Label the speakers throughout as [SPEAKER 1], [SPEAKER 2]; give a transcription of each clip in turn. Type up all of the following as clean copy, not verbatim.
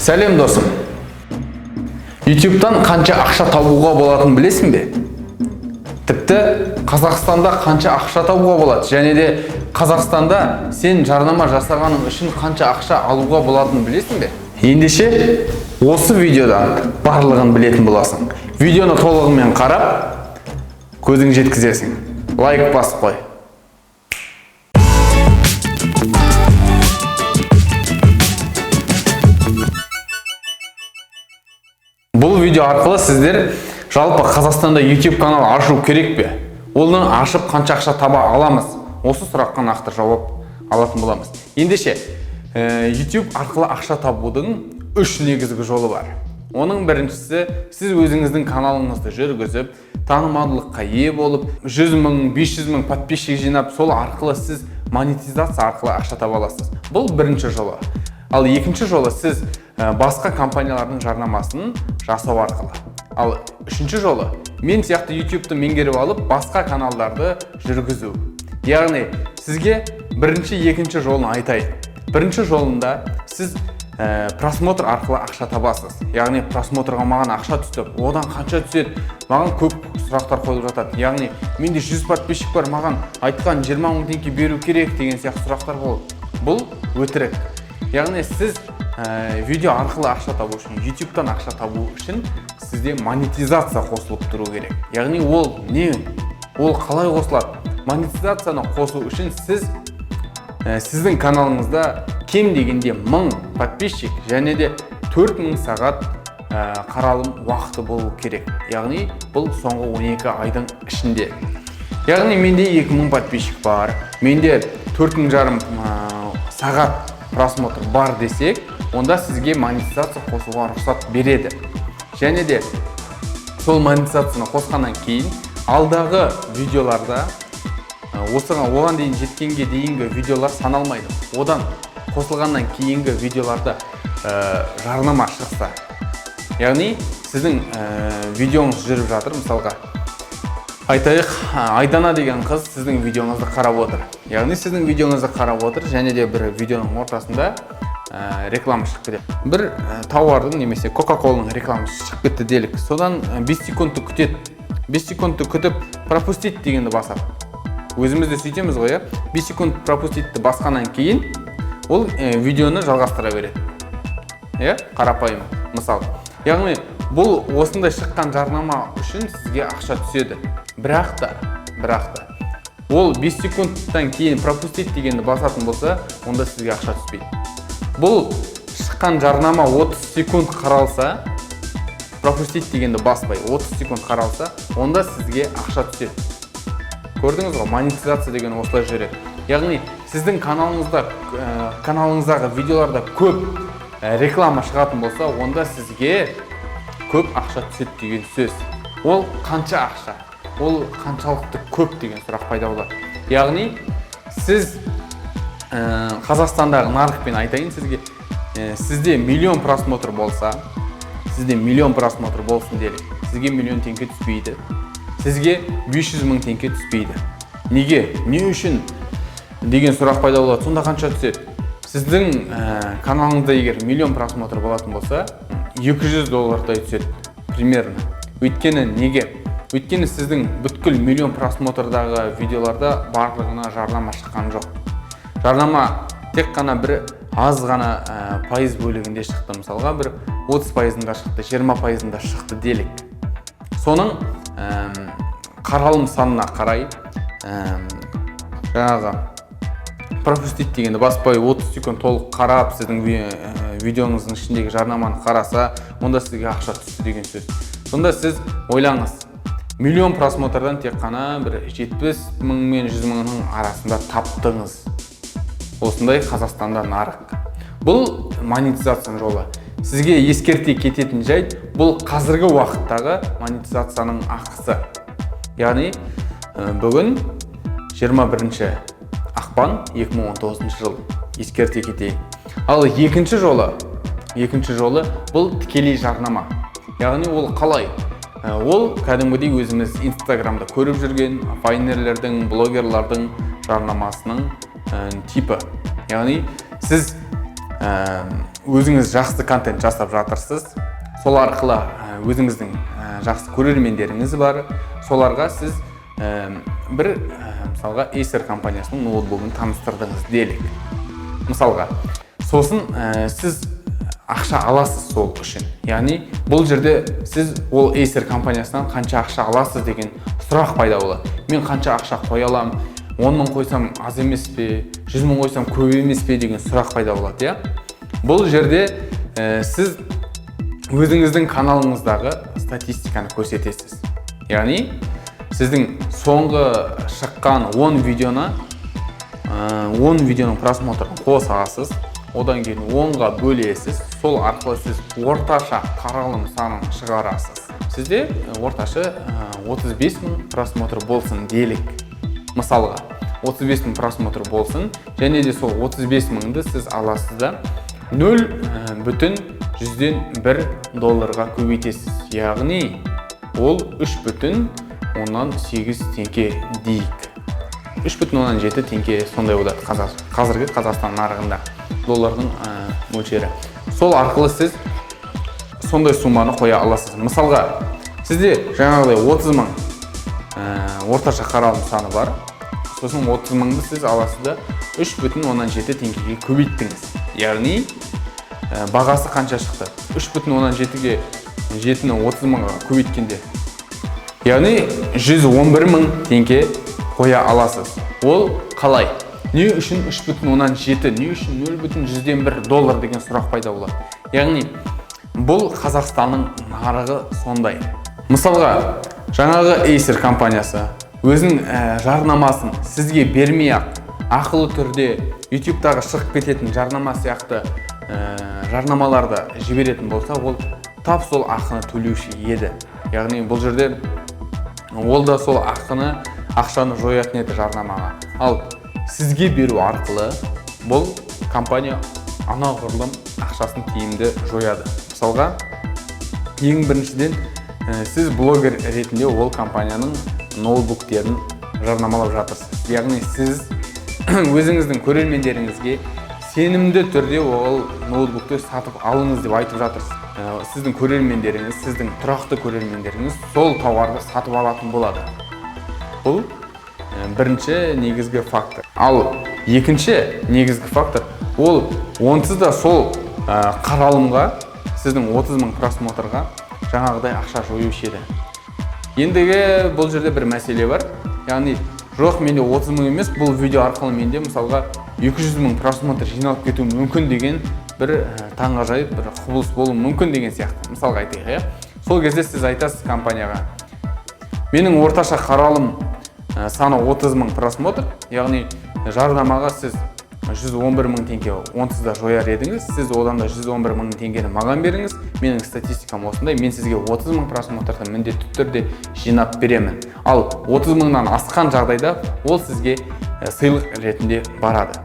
[SPEAKER 1] Сәлем, досым! Ютубтан қанша ақша табуға болатынын білесің бе? Тіпті Қазақстанда қанша ақша табуға болады және де Қазақстанда сен жарнама жасағаның үшін қанша ақша алуға болатынын білесің бе? Ендеше, осы видеодан барлығын білетін боласың. Видеоны толығымен қарап, көзің жеткізесің. Лайк басып қой. Бұл видео арқылы сіздер жалпы Қазақстанда YouTube канал ашу керек пе? Оны ашып, қанша ақша таба аламыз? Осы сұраққа нақты жауап алатын боламыз. Ендеше, YouTube арқылы ақша табудың үш негізгі жолы бар. Оның біріншісі: сіз өзіңіздің каналыңызды жүргізіп, танымалдылыққа ие болып, 100 мың, 500 мың подписчик жинап, сол арқылы сіз монетизация арқылы ақша таба аласыз. Бұл бірінші жолы. Ал екінші жолы: сіз басқа компаниялардың жарнамасын жасау арқылы. Ал үшінші жолы: мен сияқты YouTube'ты меңгеріп алып, басқа каналдарды жүргізу. Яғни сізге бірінші, екінші жолын айтайын. Бірінші жолында сіз просмотр арқылы ақша табасыз. Яғни просмотрға маған ақша түсті, одан қанша түседі? Маған көп сұрақтар қойылып жатады. Яғни менде 100 подписчик бар, маған айтқан 20 мың теңге беру керек деген сияқты сұрақтар болады. Бұл өтірік. Яғни сіз видео арқылы ақша табу үшін, YouTube'тан ақша табу үшін сізде монетизация қосылып тұру керек. Яғни ол не? Ол қалай қосылады? Монетизацияны қосу үшін сіз сіздің каналыңызда кем дегенде 1000 подписчик және де 4000 сағат қаралым уақыты болу керек. Яғни бұл соңғы 12 айдың ішінде. Яғни менде 2000 подписчик бар, менде 4000 жарым сағат просмотр бар десек, онда сізге монетизация қосуға рұқсат береді. Және де сол монетизацияны қосқаннан кейін алдағы видеоларда осыған, оған дейін жеткенге дейінгі видеолар саналмайды. Одан қосылғаннан кейінгі видеоларда жарнама шықса, яғни сіздің видеоңыз жүріп жатыр, мысалға айтайық, Айдана деген қыз сіздің видеоңызды қарап отыр. Яғни сіздің видеоңызды қарап отыр және де бір видеоның ортасында реклама шығып кетеді. Бір тауардың немесе Кока Коланың рекламасы шығып кетті делік. Содан 5 секундты күтеді. 5 секундты күтіп, пропустить дегенді басады. Өзіміз де сөйтеміз ғой, иә? 5 секунд пропуститті басқаннан кейін ол видеоны жалғастыра береді, иә? Қарапайым мысал. Яғни бұл осындай шыққан жарнама үшін сізге ақша түседі. Бірақ та ол 5 секундтан кейін пропустить дегенді басатын болса, онда сізге ақша түспейді. Бұл шыққан жарнама 30 секунд қаралса, пропустить дегенді баспай 30 секунд қаралса, онда сізге ақша түседі. Көрдіңіз ғой, монетизация деген осылай жүреді. Яғни сіздің каналыңызда каналыңыздағы видеоларда көп реклама шығатын болса, онда сізге көп ақша түседі деген сөз. Ол қанша ақша, ол қаншалықты көп деген сұрақ пайда болады. Яғни сіз Қазақстандағы нарықпен айтайын сізге, сізде миллион просмотр болса, сізде миллион просмотр болсын делік, сізге миллион теңге түспейді, сізге 500 мың теңге түспейді. Неге, не үшін деген сұрақ пайда болады. Сонда қанша түседі? Сіздің каналыңызда егер миллион просмотр болатын болса, 200 доллардай түседі примерно. Өйткені неге? Өйткені сіздің бүткіл миллион просмотрдағы видеоларда барлығына жарнама шыққан жоқ. Жарнама тек қана бір аз ғана пайыз бөлігінде шықты. Мысалға, бір 30 пайызында шықты, 20 пайызында шықты делік. Соның қаралым санына қарай, жаңағы пропустить дегенді баспай 30 секунд толық қарап, сіздің видеоңыздың ішіндегі жарнаманы қараса, онда сізге ақша түсті деген сөз. Сонда сіз ойлаңыз, миллион просмотрдан тек қана бір 70 мың мен 100 мыңның арасында таптыңыз. Осындай Қазақстанда нарық. Бұл монетизацияның жолы. Сізге ескерте кететін жайт: бұл қазіргі уақыттағы монетизацияның ақысы. Яғни бүгін 21 ақпан 2019 жыл, ескерте кетейін. Ал екінші жолы бұл тікелей жарнама. Яғни ол қалай? Ол кәдімгідей өзіміз Инстаграмда көріп жүрген вайнерлердің, блогерлардың жарнамасының типі. Яғни сіз Өзіңіз жақсы контент жасап жатырсыз, сол арқылы өзіңіздің жақсы көрермендеріңіз бар. Соларға сіз бір мысалға, Acer компаниясының ноутбугын таныстырдыңыз делік мысалға. Сосын сіз ақша аласыз сол үшін. Яғни бұл жерде сіз ол Acer компаниясынан қанша ақша аласыз деген сұрақ пайда болады. Мен қанша ақша қоя аламын? 10 мың қойсам, аз емес пе? 100 мың қойсам, көп емес пе деген сұрақ пайда болады, иә. Бұл жерде сіз өзіңіздің каналыңыздағы статистиканы көрсетесіз. Яғни сіздің соңғы шыққан 10 видеоны, 10 видеоның просмотрын қосасыз, одан кейін 10-ға бөлесіз. Сол арқылы сіз орташа қаралым санын шығарасыз. Сізде орташа 35 мың просмотр болсын делік мысалға, 35 мың просмотр болсын. Және де сол 35 мыңды сіз аласыз да, 0 бүтін 101 долларға көбейтесіз. Яғни ол 3 бүтін оннан 8 теңге дейік, 3,7 теңге сондай болады қазіргі Қазақстан нарығында доллардың мөлшері. Сол арқылы сіз сондай сумманы қоя аласыз. Мысалға, сізде жаңағыдай 30 мың орташа қаралым саны бар. Сосын 30 мыңды сіз аласыз да, 3,7 теңгеге көбейттіңіз. Яғни бағасы қанша шықты? 3,7-ге, жетіні 30 мыңға көбейткенде, яғни 111 мың теңге қоя аласыз. Ол қалай, не үшін 3,7, не үшін 0,101 доллар деген сұрақ пайда болады. Яғни бұл Қазақстанның нарығы сондай. Мысалға, жаңағы Acer компаниясы өзінің жарнамасын сізге бермей ақ, ақылы түрде YouTube'тағы шығып кететін жарнама сияқты жарнамаларды жіберетін болса, ол тап сол ақыны төлеуші еді. Яғни бұл жерде ол да сол ақыны, ақшаны жоятын еді жарнамаға. Ал сізге беру арқылы бұл компания анағұрлым ақшасын тиімді жояды. Мысалға, ең біріншіден, сіз блогер ретінде ол компанияның ноутбуктерін жарнамалап жатырсыз. Яғни сіз өзіңіздің көрермендеріңізге сенімді түрде ол ноутбукты сатып алыңыз деп айтып жатырсыз. Сіздің көрермендеріңіз, сіздің тұрақты көрермендеріңіз сол тауарды сатып алатын болады. Бұл бірінші негізгі фактор. Ал екінші негізгі фактор: ол онсыз да сол қаралымға, сіздің 30 мың просмотрға жаңағыдай ақша жоюшы еді. Ендігі бұл жерде бір мәселе бар. Яғни жоқ, менде 30 мың емес, бұл видео арқылы менде, мысалға, 200 мың просмотр жиналып кетуі мүмкін деген бір таңғажайып бір құбылыс болуы мүмкін деген сияқты, мысалға айтайық, иә. Сол кезде сіз айтасыз компанияға: менің орташа қаралым саны 30 мың просмотр. Яғни жарнамаға сіз 111 мың теңге онсыз да жояр едіңіз, сіз одан да 111 мың теңгені маған беріңіз. Менің статистикам осындай, мен сізге 30 мың просмотрды міндетті түрде жинап беремін. Ал 30 мыңнан асқан жағдайда ол сізге сыйлық ретінде барады.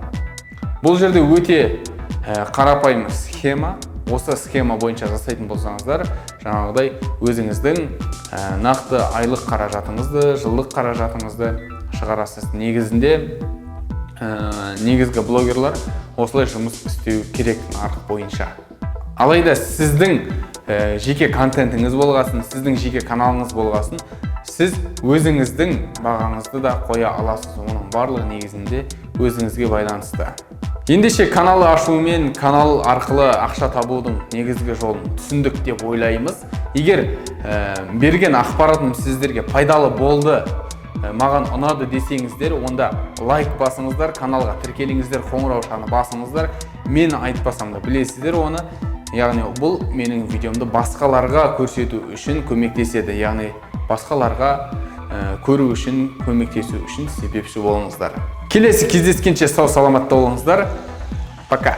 [SPEAKER 1] Бұл жерде өте қарапайым схема. Осы схема бойынша жасайтын болсаңыздар, жаңағыдай өзіңіздің нақты айлық қаражатыңызды, жылдық қаражатыңызды шығарасыз. Негізінде негізгі блогерлар осылай жұмыс істеу керек нарық бойынша. Алайда сіздің жеке контентіңіз болғасын, сіздің жеке каналыңыз болғасын, сіз өзіңіздің бағаңызды да қоя аласыз. Оның барлығы негізінде өзіңізге байланысты. Ендеше, канал ашумен канал арқылы ақша табудың негізгі жолын түсіндік деп ойлаймыз. Егер берген ақпаратым сіздерге пайдалы болды, маған ұнады десеңіздер, онда лайк басыңыздар, каналға тіркеліңіздер, қоңыраушаны басыңыздар. Мен айтпасам да білесіздер оны. Яғни бұл менің видеомды басқаларға көрсету үшін көмектеседі. Яғни басқаларға көру үшін, көмектесу үшін себепші болыңыздар. Келесі кездескенше сау саламатта болыңыздар. Пока.